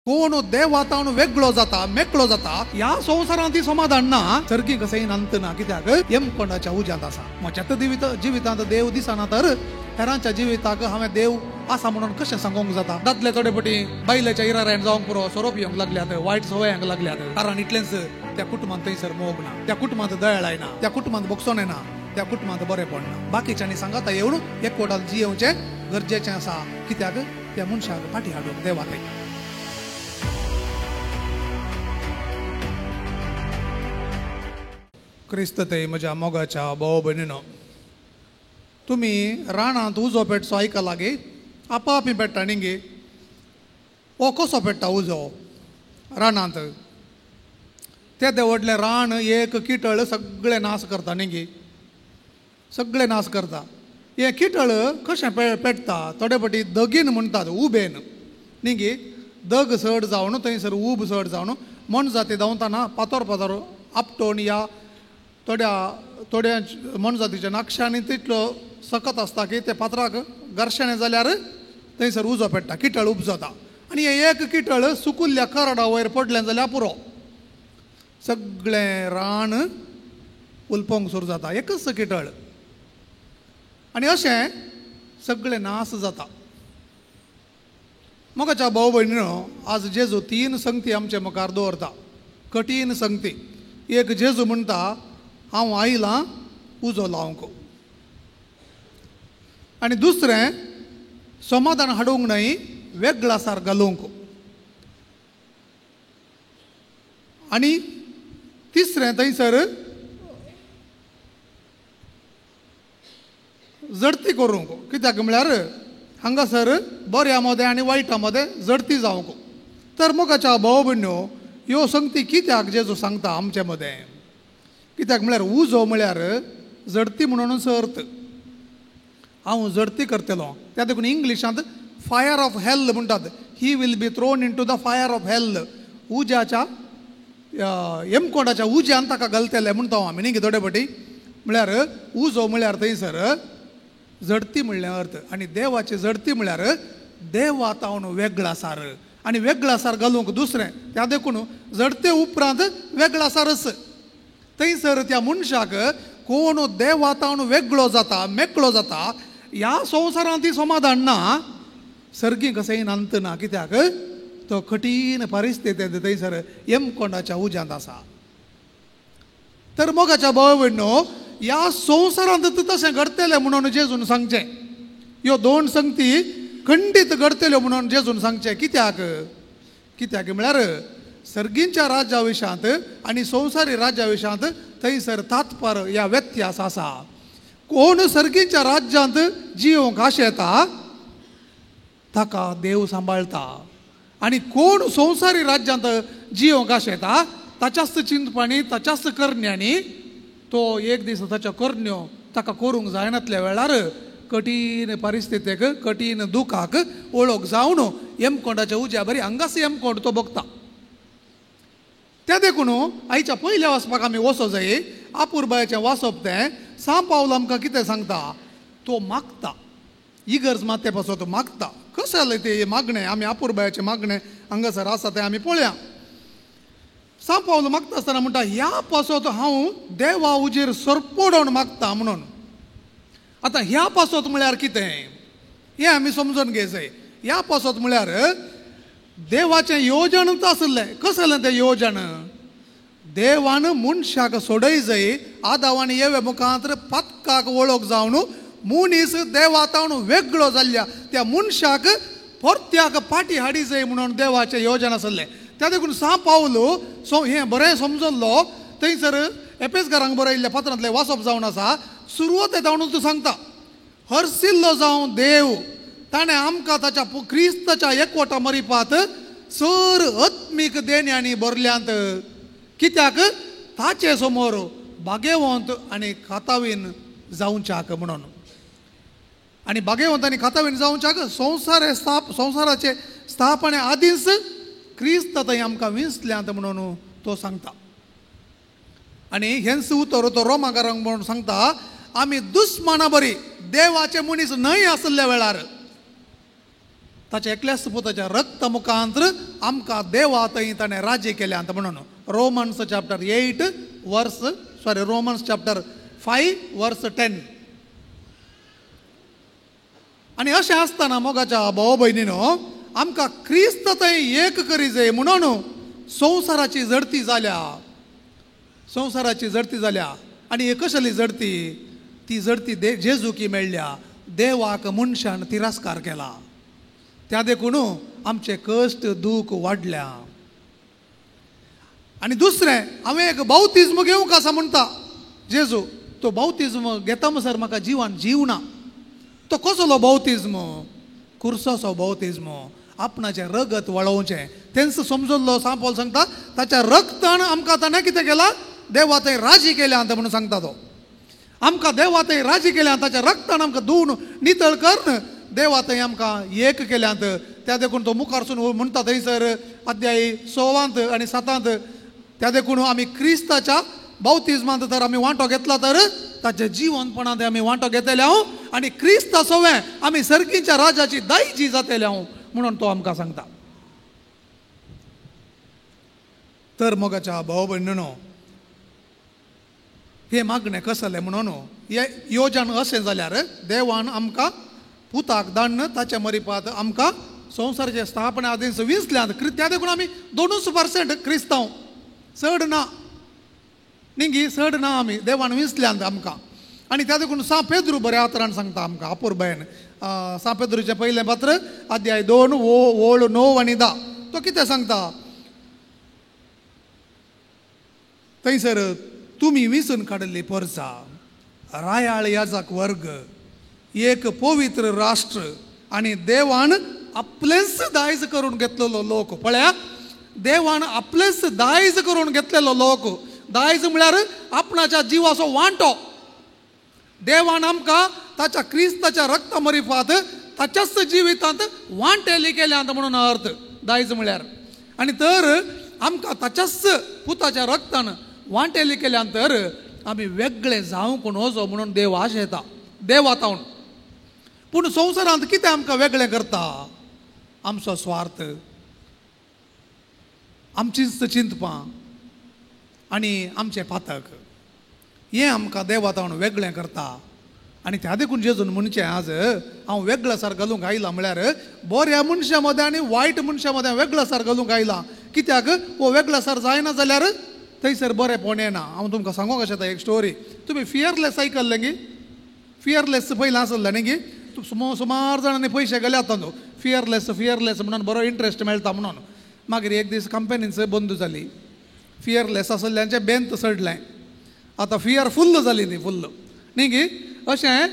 कोण देवातावन वेगळो जाता, मेकळो जाता. ह्या संवसारांत ती समाधान ना, सर्गी कशें अंत ना, कित्याक यमकोंडाच्या उज्यांत आसा. म्हज्या जिवितांत देव दिसना तर हेरांच्या जिविताक हांवें देव आसा म्हणून कशें सांगूंक जाता? दादले थोडे पटी बायलेच्या इरारायण जावंक पुरो सोरोप येवंक लागल्यात, वायट सवयांक लागल्यात. कारण इतलेंच, त्या कुटुंबांत थंयसर मोग ना, त्या कुटुंबांत दयाळ ना, त्या कुटुंबांत भोगसण ना, त्या कुटुंबांत बरेपण ना. बाकीच्यांनी सांगाता येवन एकवटान जियेवचें गरजेचें आसा, कित्याक त्या मनशाक फाटी हाडूंक देवाक. क्रिस्त ते म्हज्या मोगाच्या भाव भयणीनो, तुमी रानांत उजो पेटचो आयकला गे? आपापी पेट्टा न्ही गे? हो कसो पेट्टा उजो रानांत? तेदे व्हडलें रान एक किटळ सगळें नाश करता न्ही गे? सगळें नाश करता. हें किटळ कशें पेटता? थोडे फावटी दगीन म्हणटात, उबेन न्ही गे? दग चड जावन थंयसर ऊब चड जावन मोनजाती धांवतना पातोर पातोर आपटोवन ह्या थोड्या थोड्या मोनजातीच्या नाक्षांनी तितलो सकत आसता की ते पात्राक घर्शणें जाल्यार थंयसर उजो पेट्टा, किटळ उपजता. आनी हें एक किटळ सुकुल्ल्या करडा वयर पडलें जाल्यार पुरो, सगळें रान उलपोंक सुरू जाता, एकच किटळ. आनी अशें सगळें नास जाता. मोगाच्या भाव भयणीनो, आज जेजू तीन संगती आमचे मुखार दवरता, कठीण संगती. एक जेजू म्हणटा, हांव आयलां उजो लावंक. आनी दुसरें, समाधान हाडूंक न्हय, वेगळासार घालूंक. आनी तिसरें, थंयसर जडती करूंक. कित्याक म्हळ्यार हांगासर बऱ्या मदें आनी वायटा मदें जडती जावंक. तर मोगाच्या भाव भयणीनो, ह्यो संगती कित्याक जेजू सांगता आमचे मदें? कित्याक म्हळ्यार उजो म्हळ्यार जडती म्हणूनच अर्थ. हांव जडती करतलो. त्या देखून इंग्लिशांत फायर ऑफ हेल म्हणटात. He will be thrown into the fire of hell. उज्याच्या यमकोंडाच्या उज्यान ताका घालतले म्हणटा आमी न्ही थोडे फावटी. म्हळ्यार उजो म्हळ्यार थंयसर जडती म्हणलें अर्थ. आनी देवाची जडती म्हळ्यार देवातावन वेगळासार, आनी वेगळासार घालूंक दुसरें. त्या देखून जडते उपरांत वेगळासारच. थंयसर त्या मनशाक कोण देवातावन वेगळो जाता, मेकळो जाता. ह्या संवसारांत ती समाधान ना, सर्गी कशें अंत ना, कित्याक तो कठीण परिस्थितींत थंयसर यमकोंडाच्या उज्यांत आसा. तर मोगाच्या भाव भयणीनो, ह्या संवसारांत तशें घडटलें म्हणून जेजून सांगचें. ह्यो दोन संगती खंडीत घडटल्यो म्हणून जेजून सांगचें. कित्याक? कित्याक म्हळ्यार सर्गींच्या राज्या विशयांत आनी संवसारी राज्या विशयांत थंयसर तात्पर ह्या व्यत्यास आसा. कोण सर्गींच्या राज्यांत जियोंक आशेता ताका देव सांबाळटा, आनी कोण संवसारी राज्यांत जियोंक आशेता ताच्याच चिंतपाणी, ताच्याच करण्यांनी तो एक दीस ताच्या करण्यो ताका करूंक जायनातल्या वेळार कठीण परिस्थितीक, कठीण दुखाक वळख जावन यमकोंडाच्या उज्या बरी हांगाच यमकोंड तो भोगता. त्या देखून आयच्या पयल्या वाचपाक आमी वचो जाय. आपुरबायचें वाचप तें सांव पावल आमकां कितें सांगता? तो मागता, इगर्ज माते पासो तो मागता. कशें जालें तें मागणें? आमी आपुरबायाचें मागणें हांगासर आसा तें आमी पळया. सांव पावल मागता आसतना म्हणटा, ह्या पासत हांव देवा उजेर सरपडोवन मागता म्हणून. आतां ह्या पासत म्हळ्यार कितें हें आमी समजून घेवचें. ह्या पासत म्हळ्यार देवाचें योजनूच आसलें. कशें जालें तें योजन? देवान मनशाक सोडय जाय. आदाव आनी येवे मुखांत पातकाक वळख जावन मनीस देवातावन वेगळो जाल्ल्या त्या मनशाक परत्याक पाटी हाडी जाय म्हणून देवाचें योजन आसलें. त्या देखून सांव पावल हें बरें समजल्लो. थंयसर एपेसकारांक बरयल्ल्या पत्रांतलें वाचप जावन आसा. सुरवाते जावन तूं सांगता, हरसिल्लो जावं देव ताणें आमकां ताच्या क्रिस्ताच्या एकवटा मरिपात सर आत्मीक देण्यांनी भरल्यांत. कित्याक? ताचे समोर भागेवंत आनी खातावीन जावच्याक म्हणून. आनी भागेवंत आनी खातावीन जावच्याक संवसार संवसाराचे स्थापने आदींच क्रिस्त थंय आमकां विंचल्यांत म्हणून तो सांगता. आनी हेंच उतर तो रोमाकारांक म्हणून सांगता, आमी दुस्माना बरी देवाचे मनीस न्हय आसल्या वेळार ताच्या एकल्याच पुताच्या रक्त मुखांतर आमकां देवा थंय ताणें राजी केल्यांत म्हणून. Romans chapter 8 verse sorry Romans chapter 5 verse 10. आनी अशें आसतना मोगाच्या भाव भयणीनो आमकां क्रिस्त थंय एक करी जाय म्हणून संवसाराची जडती जाल्या, संवसाराची जडती जाल्या. आनी एक कसली जडती? ती जडती जेजुकी मेळ्ळ्या. देवाक मनशान तिरस्कार केला, त्या देखून आमचे कश्ट दूख वाडल्या. आनी दुसरें, हांवें एक बावतिज्म घेवंक आसा म्हणटा जेजू, तो बावतिज्म घेता म्हणसर म्हाका जिवान जीव ना. तो कसलो बावतिज्म? कुर्साचो बावतिज्म, आपणाचें रगत वळोवचें. तेंच समजल्लो सांपोल सांगता ताच्या रगतान आमकां ताणें कितें केलां? देवा थंय राजी केल्या म्हणून सांगता तो. आमकां देवा थंय राजी केल्या, ताच्या रगतान आमकां धुवन नितळ करून देवा थंय आमकां एक केल्यांत. त्या देखून तो मुखारसून म्हणटा थंयसर अध्याय 6 आनी 7, त्या देखून आमी क्रिस्ताच्या बावतिज्मांत तर आमी वांटो घेतला तर ताच्या जिवनपणांत आमी वांटो घेतले हांव आनी क्रिस्ता सवें आमी सर्गीच्या राजाची दायजी जातले हांव म्हणून तो आमकां सांगता. तर मोगाच्या भाव भयणीनो हे मागणें कसलें म्हणून हे योजन अशें जाल्यार देवान आमकां पुताक धाडून ताच्या मरिपात आमकां संवसाराचे स्थापने आदींच विंचल्यांत. त्या देखून आमी 2% क्रिस्तांव, चड ना निगी, चड ना आमी, देवान विंचल्यांत आमकां. आनी त्या देखून सां पेद्रू बऱ्या आतरान सांगता आमकां अपुरबायेन, सां पेद्रूचें पयलें पात्र अध्याय 2 ओळ 9 आनी 10, तो कितें सांगता थंयसर? तुमी विंचून काडिल्ली परजा, रायाळ याजक वर्ग, एक पवित्र राष्ट्र आनी देवान आपलेंच दायज करून घेतलेलो लोक. पळया, देवान आपलेंच दायज करून घेतलेलो लोक. दायज म्हळ्यार आपणाच्या जिवाचो वांटो. देवान आमकां ताच्या क्रिस्ताच्या रक्ता मरिफात ताच्याच जिवितांत वांटेली केल्यांत म्हणून अर्थ दायज म्हळ्यार. आनी तर आमकां ताच्याच पुताच्या रक्तान वांटेली केल्यान तर आमी वेगळे जावंक नजो म्हणून देव आशेता, देवा तावन. पूण संवसारांत कितें आमकां वेगळें करता? आमचो स्वार्थ, आमचीच चिंतपां आनी आमचें पातक, हें आमकां देवा तावन वेगळें करता. आनी त्या देखून जेजून म्हणचें आज हांव वेगळो सार घालूंक आयलां म्हळ्यार बऱ्या मनशां मदें आनी वायट मनशां मदें वेगळो सार घालूंक आयलां. कित्याक हो वेगळो सार जायना जाल्यार थंयसर बरेंपण येना. हांव तुमकां सांगूंक कशें एक स्टोरी. तुमी फियरलेस आयकल्लें गी? फियरलेस पयलें आसलें न्ही गी? सुमार जाणांनी पयशे गेले आतां न्हू फियरलेस फियरलेस म्हणून बरो इंट्रस्ट मेळटा म्हणून. मागीर एक दीस कंपनीच बंद जाली, फियरलेस आसल्ल्यांचें बेंत चडलें, आतां फियर फुल्ल जाली न्ही, फुल्ल न्ही गी. अशें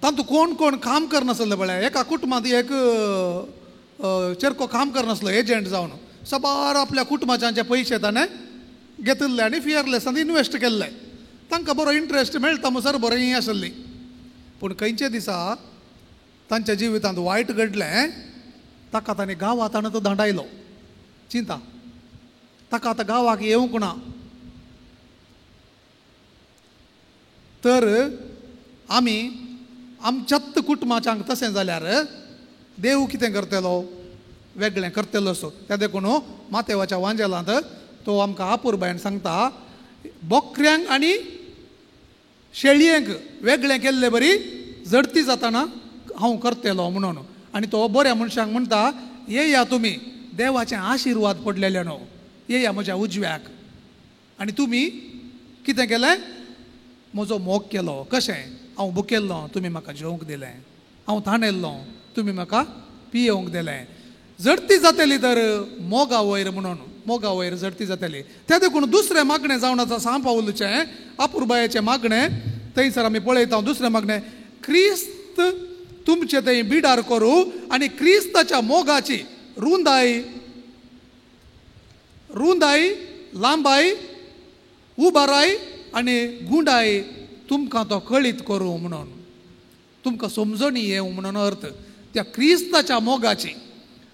तातूंत कोण कोण काम करनासलें पळय. एका कुटुंबांत एक चेरको काम करनासलो, एजंट जावन सबार आपल्या कुटुंबाच्यांचे पयशे ताणें घेतिल्ले आनी फियरलेसांत इनवेस्ट केल्ले. तांकां बरो इंट्रस्ट मेळटा म्हणसर बरें आसली. पूण खंयच्या दिसा तांच्या जिवितांत वायट घडलें, ताका ताणें गांवांत ताणें तो धांडायलो. चिंता ताका आतां गांवाक येवंक ना. तर आमी आमच्याच कुटुंबाच्यांक तशें जाल्यार देव कितें करतलो? वेगळें करतलो असो. त्या देखून मातेवाच्या वांजेलांत तो आमकां आपुरबायेन सांगता, बोकऱ्यांक आनी शेळयेंक वेगळें केल्ले बरी जडती जाताना हांव करतलो म्हणून. आनी तो बऱ्या मनशांक म्हणटा, येया तुमी देवाचे आशिर्वाद पडलेले न्हू, येया म्हज्या उजव्याक. आनी तुमी कितें केलें? म्हजो मोग केलो. कशें? हांव भुकेल्लो, तुमी म्हाका जेवंक दिलें, हांव ताणेल्लो, तुमी म्हाका पियेवंक दिलें. जडती जातली तर मोगा वयर म्हणून, मोगा वयर जडती जातली. त्या देखून दुसरें मागणें जावन आसा सांव पावलूचें अपुरबायेचें मागणें. थंयसर आमी पळयता दुसरें मागणें, क्रिस्त तुमचें थंय बिडार करूं आनी क्रिस्ताच्या मोगाची रुंदाय रुंदाय लांबाय उबाराय आनी गुंडाय तुमकां तो कळीत करूं म्हणून, तुमकां समजणी येवं म्हणून अर्थ त्या क्रिस्ताच्या मोगाची.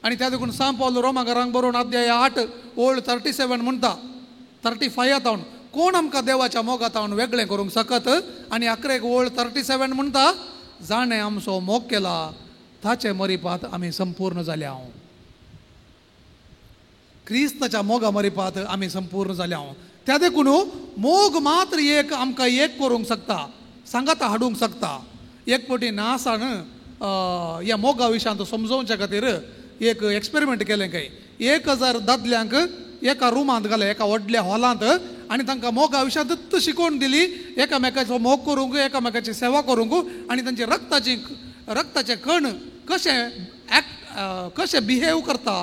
आनी त्या देखून सांव पावल रोमाकारांक बरोवन अध्याय 8 ओळ 37 म्हणटा, 35 तावन, कोण आमकां देवाच्या मोगा तावन वेगळें करूंक शकत? आनी 11 ओळ 37 म्हणटा, जाणें आमचो मोग केला ताचे मरिपात आमी संपूर्ण जाल्या. क्रिस्ताच्या मोगा मरिपात आमी संपूर्ण जाल्या. त्या देखून मोग मात्र एक आमकां एक करूंक शकता, सांगाता हाडूंक शकता. एक पटी नासान ह्या मोगा विशयांत समजोवच्या खातीर एक एक्सपेरिमेंट केलें खंय. 1000 दादल्यांक एका रुमांत घालें, एका व्हडल्या हॉलांत, आनी तांकां मोगा विशयांत शिकोवन दिली, एकामेकाचो मोग करूंक, एकामेकाची सेवा करूंक, आनी तांचे रक्ताचे कण कशें एक्ट कशें बिहेव करता,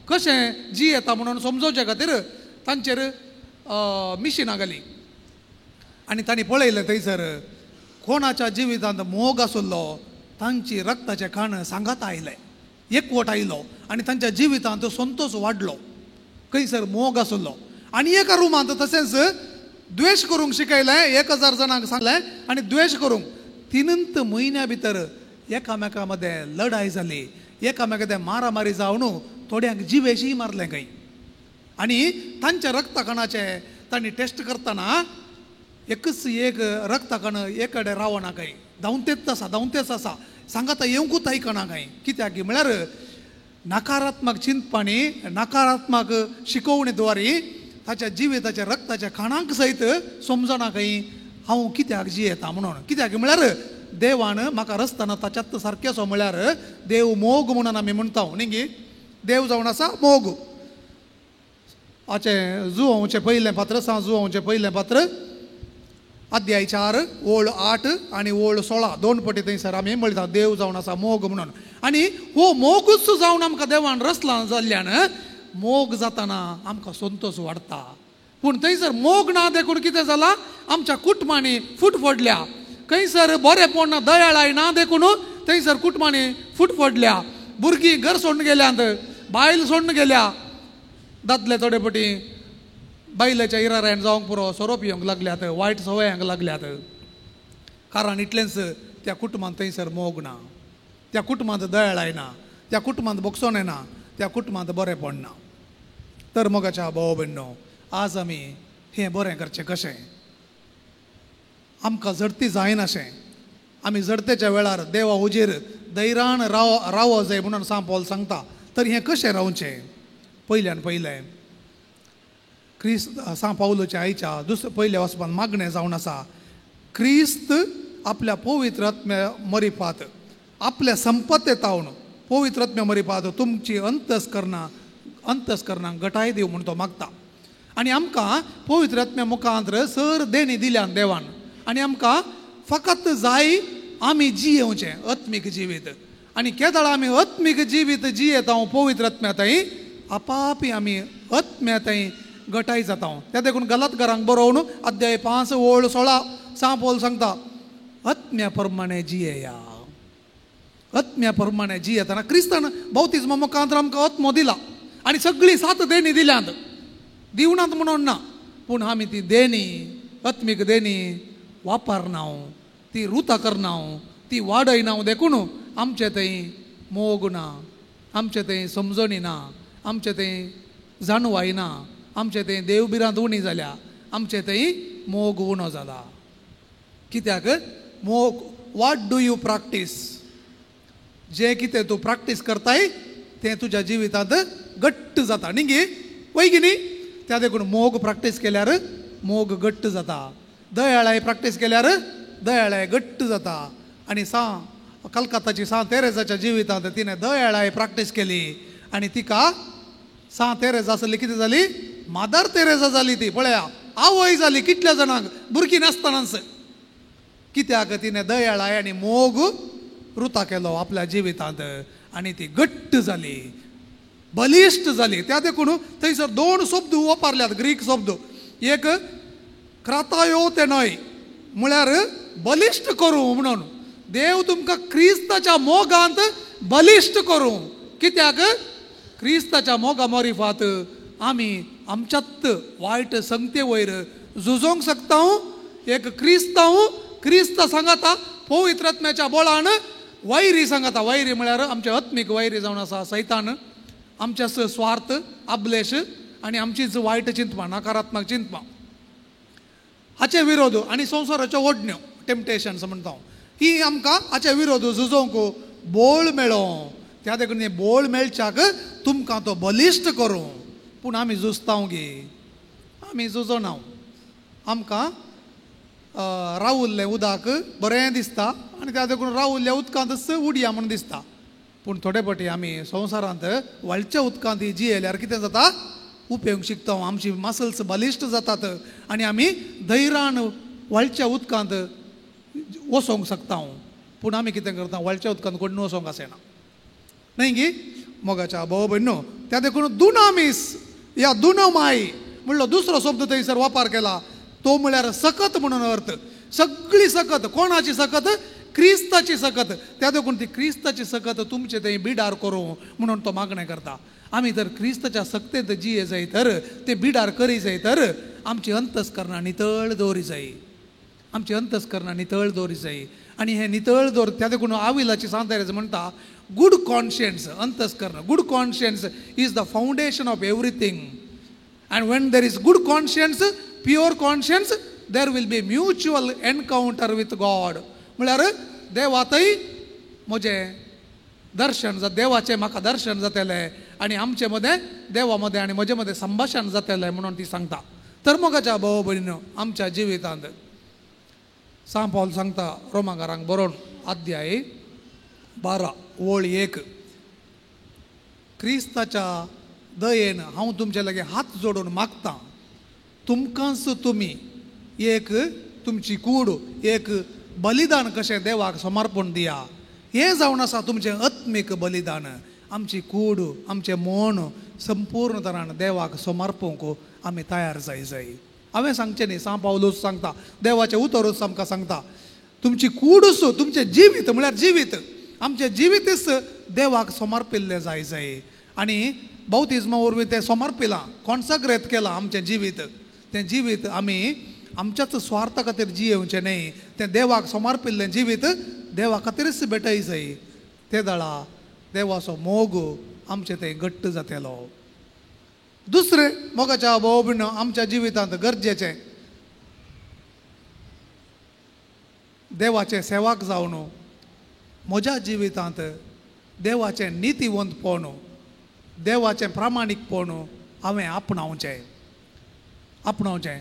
कशें जियेता म्हणून समजोवच्या खातीर तांचेर मिशिनां घालीं. आनी तांणी पळयलें थंयसर कोणाच्या जिवितांत मोग आशिल्लो तांची रक्ताचें खाण सांगात आयलें, एकवट आयलो आनी तांच्या जिवितांत संतोश वाडलो. खंयसर मोग आशिल्लो. आनी एका रुमांत तशेंच द्वेश करूंक शिकयलें, 1000 जाणांक सांगलें आनी द्वेश करूंक 3 म्हयन्या भितर एकामेका मदें लढाय जाली, एकामेका मारामारी जावन थोड्यांक जिवेशीय मारलें खंय. आनी तांच्या रक्तकणाचे तांणी टेस्ट करतना एकच एक रक्तकण एक कडेन रावना खंय, धांवतेच आसा, धांवतेच आसा, सांगाता येवंकूच आयकना खंय. कित्याक म्हळ्यार नकारात्मक चिंतपाणी, नकारात्मक शिकोवणे द्वारे ताच्या जिविताच्या रक्ताच्या खाणांक सयत समजना खंय हांव कित्याक जियेता म्हणून. कित्याक म्हळ्यार देवान म्हाका रस्ताना ताच्यात सारकेचो, म्हळ्यार देव मोग म्हणून आमी म्हणटा न्ही गी, देव जावन आसा मोग. हाचें जुवांचें पयलें पात्र, सांव जुवांचें पयलें पात्र अध्याय 4 ओळ 8 आनी ओळ 16 दोन पटी थंयसर आमी म्हणटा देव जावन आसा मोग म्हणून. आनी हो मोगूच जावन आमकां देवान रसला जाल्ल्यान मोग जाताना आमकां संतोश वाडटा. पूण थंयसर मोग ना देखून कितें जालां, आमच्या कुटुंबांनी फूट पडल्या. खंयसर बरेपण ना, दयाळाय ना देखून थंयसर कुटुंबांनी फूट पडल्या. भुरगीं घर सोडून गेल्यांत, बायल सोडून गेल्या, दादले थोडे पटी बायलेच्या इरारायण जावंक पुरो सोरो पिवंक लागल्यात, वायट सवयांक लागल्यात. कारण इतलेंच त्या कुटुंबांत थंयसर मोग ना, त्या कुटुंबांत दयाळाय ना, त्या कुटुंबांत भोगसणें ना, त्या कुटुंबांत बरेपण ना. तर मोगाच्या भाव भयणो, आज आमी हें बरें करचें कशें? आमकां झडती जायनाशें, आमी झडतेच्या वेळार देवा हुजीर धैर्यान राव जाय म्हणून सांव पावल सांगता. तर हें कशें रावचें? पयल्यान पयलें क्रिस्त सांव पावलूच्या आईच्या दुसऱ्या पयल्या वचपान मागणें जावन आसा, क्रिस्त आपल्या पवित्र आत्म्या मरिपात आपल्या संपत्ते तावन पवित्र आत्म्या मरिपात तुमची अंतस्करणां गटाय दिव म्हूण तो मागता. आनी आमकां पवित्र आत्म्या मुखांत सर देणी दिल्यान देवान, आनी आमकां फकत जाय आमी जियेवचें आत्मीक जिवीत. आनी केदळ आमी आत्मीक जिवीत जियेता पवित्र आत्म्या थंय आपापी आमी आत्म्या थंय गटाय जाता. त्या देखून गलातकारांक बरोवन अध्याय 5 ओळ 16 सांव पावल सांगता, आत्म्या प्रमाणे जियेया. आत्म्या प्रमाणे जियेतना क्रिस्तान बाप्तिज्मा मुखांत आमकां आत्मो दिला आनी सगळीं 7 देणी दिल्यांत, दिवनात म्हणून ना, पूण आमी ती देणी आत्मीक देणी वापरना, ती रुता करना, ती वाडयना. देखून आमचे थंय मोग ना, आमचे थंय समजणी ना, आमचे थंय जाणवाय ना, आमचे थंय देवभिरांत उणी जाल्या, आमचे थंय मोग उणो जाला. कित्याक मोग? What do you practice? जें कितें तूं प्रॅक्टीस करताय तें तुज्या जिवितांत घट्ट जाता न्ही गी, वय की न्ही? त्या देखून मोग प्रॅक्टीस केल्यार मोग घट्ट जाता, दयाळाय प्रॅक्टीस केल्यार दयाळाय घट्ट जाता. आनी सांव कलकत्ताची सांव तेरेजाच्या जिवितांत तिणें दयाळाय प्रॅक्टीस केली आनी तिका सांव तेरेजा आसली कितें जाली? मादर तेरेजा जाली. ती पळया आवय जाली कितल्या जाणांक भुरगीं नासतनाच. कित्याक? तिणें दयाळाय आनी मोग रुता केलो आपल्या जिवितांत आनी ती घट्ट जाली, बलिश्ट जाली. त्या देखून थंयसर 2 शब्द वापरल्यात, ग्रीक शब्द, एक क्रातायो ते न्हय म्हळ्यार बलिश्ट करूं म्हणून. देव तुमकां क्रिस्ताच्या मोगांत बलिश्ट करूं. कित्याक? क्रिस्ताच्या मोगा मरिफात आमी आमच्यात वायट संगते वयर झुजोंक शकता. एक क्रिस्तांव क्रिस्त सांगाता पवित्र आत्म्याच्या बळान वैरी सांगाता. वैरी म्हळ्यार आमचे आत्मीक वैरी जावन आसा सैतान, आमच्या स्वार्थ, अबलेश आनी आमचीच वायट चिंतपां, नकारात्मक चिंतपां, हाचे विरोध आनी संवसाराच्यो ओडण्यो, टेम्पटेशन्स म्हणटा हांव. ही आमकां हाच्या विरोध झुजोवंक बोळ मेळो. त्या देखून बोळ मेळच्याक तुमकां तो बलिश्ट करूं. पूण आमी झुजता गे, आमी झुजोना. आमकां रावुल्लें उदक बरें दिसता आनी त्या देखून रावुल्ल्या उदकांतच उडया म्हूण दिसता. पूण थोडे फावटी आमी संवसारांत व्हाळच्या उदकांत जियेल्यार कितें जाता, उपेवंक शिकता, आमची मसल्स बलिश्ट जातात आनी आमी धैर्यान व्हाळच्या उदकांत वचोंक शकता. पूण आमी कितें करता, व्हाळच्या उदकांत कोण वचोंक आसना न्हय गी मोगाच्या भाव भयणो. त्या देखून दुनामीस या दुनमाय म्हणलो दुसरो शब्द थंयसर वापर केला तो म्हळ्यार सकत म्हणून अर्थ. सगळी सकत, कोणाची सकत, क्रिस्ताची सकत. त्या देखून ती क्रिस्ताची सकत तुमचे थंय बिडार करूं म्हणून तो मागणें करता. आमी जर क्रिस्ताच्या सक्तेंत जिये जाय तर ते बिडार करी जाय तर आमची अंतस्करणां नितळ दवरी जाय, आमची अंतस्करणां नितळ दवरी जाय. आनी हें नितळ दवर त्या देखून आविलाची सांतारेज म्हणटा गुड कॉन्शियन्स, अंतस्करण, good conscience is the foundation of everything. And when there is good conscience, pure conscience, there will be mutual encounter with God. म्हळ्यार देवातय म्हजें दर्शन जाता, देवाचें म्हाका दर्शन जातलें आनी आमचे मदें देवा मदें आनी म्हजे मदें संभाशण जातलें म्हणून ती सांगता. तर मोगाच्या भाव भयणीनो, आमच्या जिवितांत सांत पावल सांगता रोमाकारांक बरोवन अध्याय 12 ओळ 1, क्रिस्ताच्या दयेन हांव तुमचे लागीं हात जोडून मागतां, तुमकांच तुमी एक तुमची कूड एक बलिदान कशें देवाक समर्पण दिया. हें जावन आसा तुमचें आत्मीक बलिदान. आमची कूड, आमचें मन संपूर्ण तरान देवाक समर्पूंक आमी तयार जाय जाय. हांवें सांगचें न्ही, सांत पावलूच सांगता, देवाचें उतरूच आमकां सांगता, तुमची कूडूच तुमचें जिवीत म्हळ्यार जिवीत, आमचें जिवीतच देवाक समर्पिल्लें जाय जाय. आनी बाप्तिज्मा वरवीं तें समर्पिलां, कॉन्सग्रेत केलां आमचें जिवीत. तें जिवीत आमी आमच्याच स्वार्था खातीर जियेवचें न्हय, तें देवाक समर्पिल्लें जिवीत देवा खातीरच भेटय जाय. ते दळा देवाचो मोग आमचें तें घट्ट जातलो. दुसरें मोगाच्या भाव भयणो, आमच्या जिवितांत गरजेचें देवाचें सेवाक जावन म्हज्या जिवितांत देवाचें नितीवंतपण, देवाचें प्रामाणीकपण हांवें आपणावचें, आपणावचें.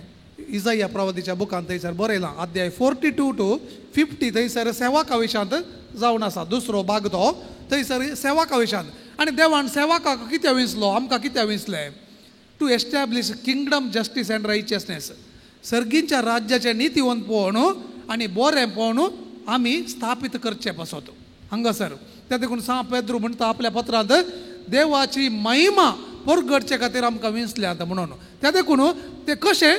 इजाया प्रवादीच्या बुकांत थंयसर बरयलां, अध्याय 42 to 50 थंयसर सेवाका विशयांत जावन आसा, दुसरो भाग तो थंयसर सेवाका विशयांत. आनी देवान सेवाकाक कित्याक विंचलो, आमकां कित्याक विंचलें, to establish kingdom, justice and righteousness. सर्गींच्या राज्याचें नितीवंतपण आनी बरेंपण आमी स्थापीत करचें पासत हांगासर. त्या देखून सांत पेद्रू म्हणटा आपल्या पत्रांत, देवाची महिमा परगटचे खातीर आमकां विंचल्यात म्हणून. त्या देखून ते कशें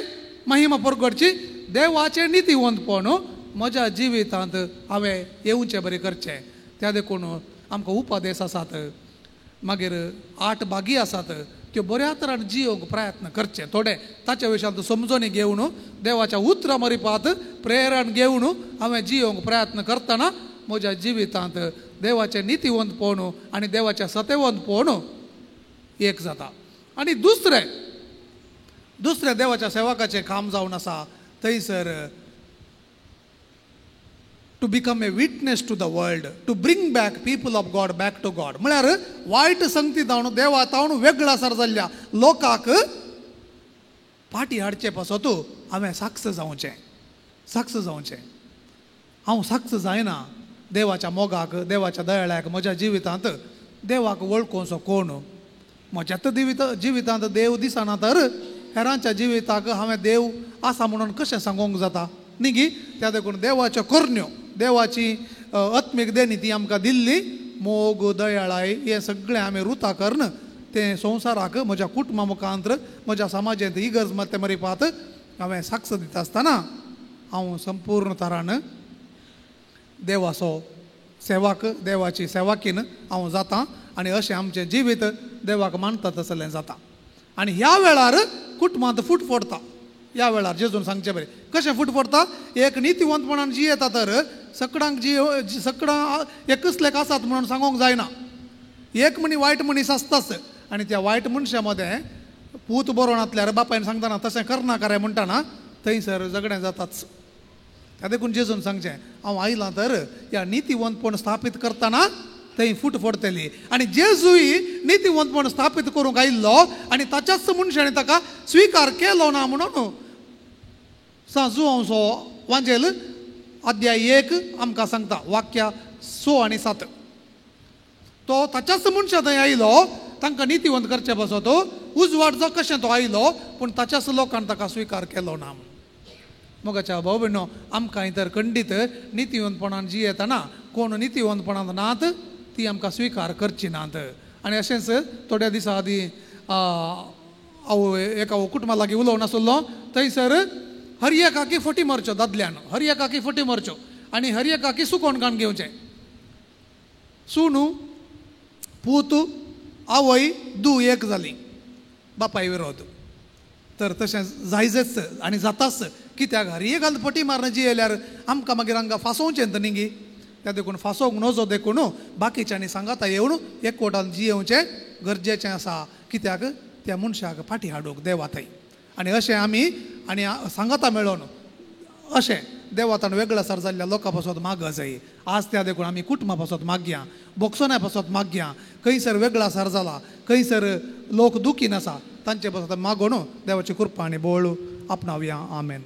महिमा परगटची, देवाचें नितीवंतपण म्हज्या जिवितांत हांवें येवचें बरें करचें. त्या देखून आमकां उपदेश आसात, मागीर 8 भागी आसात, त्यो बऱ्या तरान जियोंक प्रयत्न करचे. थोडे ताच्या विशयांत समजणी घेवन देवाच्या उतरां मरिपात प्रेरण घेवन हांवें जियोंक प्रयत्न करतना म्हज्या जिवितांत देवाचें नितीवंतपण आनी देवाचें सतेवंतपण एक जाता. आनी दुसरें दुसरें देवाच्या सेवकाचें काम जावन आसा थंयसर to become a witness to the world, to bring back people of God back to God. म्हळ्यार वायट संगती जावन देवा तावन वेगळासार जाल्ल्या लोकांक फाटी हाडचे पासत हांवें साक्ष जावचें, साक्ष जावचें. हांव साक्ष जायना देवाच्या मोगाक, देवाच्या दयाळ्याक म्हज्या जिवितांत देवाक वळखोवचो कोण. म्हज्याच जिवितांत देव दिसना तर हेरांच्या जिविताक हांवें देव आसा म्हणून कशें सांगूंक जाता न्ही गी. त्या देखून देवाच्यो करण्यो, देवाची आत्मीक देणी ती आमकां दिल्ली मोग, दयाळाय हें सगळें आमी रुता करून तें संवसाराक म्हज्या कुटुंबा मुखांतर म्हज्या समाजांत इगर्ज मत्ते मरिपात हांवें साक्ष दिता आसतना हांव संपूर्ण तरान देवाचो सेवाक, देवाची सेवाकीन हांव जाता आनी अशें आमचें जिवीत देवाक मानता तसलें जाता. आनी ह्या वेळार कुटुंबांत फूट फोडटा. ह्या वेळार जेजून सांगचें बरें कशें फूट फोडटा, एक नितीवंतपणान जियेता तर सकडांक सकडां एकच लेख आसात म्हणून सांगूंक जायना. एक मनी वायट मनीस आसताच आनी त्या वायट मनशा मदें पूत बरो नासल्यार बापायन सांगतना तशें करना काय म्हणटाना थंयसर झगडें जाताच. त्या देखून जेजून सांगचें हांव आयलां तर ह्या नितीवंतपण स्थापीत करतना थंय फूट फोडटली. आनी जेजूय नितीवंतपण स्थापीत करूंक आयिल्लो आनी ताच्याच मनशांनी ताका स्विकार केलो ना म्हणून सा जुवांवचो वांजेल अध्याय 1 आमकां सांगता वाक्या 6 आनी 7. तो ताच्याच मनशां थंय आयलो तांकां नितीवंत करचे पासत उजवाड जो कशें तो आयलो पूण ताच्याच लोकान ताका स्विकार केलो ना. मोगाच्या भाव भयणो आमकां तर खंडीत नितीवंतपणान जियेतना कोण नितीवंतपणान नात ती आमकां स्विकार करची नात. आनी अशेंच थोड्या दिसां आदीं हांव एका कुटुंबा लागीं उलोवन आसलो थंयसर हर एकाकी फटी मारच्यो दादल्यान हर एकाकी फटी मारच्यो आनी हर एकाकी सुकोवन काण घेवचें. सुनू पूत आवय दू एक जाली बापाय विरोध. तर तशें जायजेच आनी जाताच कित्याक हर एकाल फटी मारून जियेल्यार आमकां मागीर हांगा फासोवचें न्ही गी. त्या देखून फासोवंक नजो देखून बाकीच्यांनी सांगाता येवन एकवटान जियेवचें गरजेचें आसा कित्याक त्या मनशाक फाटीं हाडूंक देवा थंय. आनी अशें आमी आनी सांगाता मेळोन अशें देवातान वेगळासार जाल्ल्या लोकां पासत माग जाय. आज त्या देखून आमी कुटुंबा पासत मागया बोक्सोना पासत मागया खंयसर वेगळासार जाला खंयसर लोक दुखीन आसा तांचे पासत मागोन देवाची कृपा आनी बोळ आपणावया. आमेन.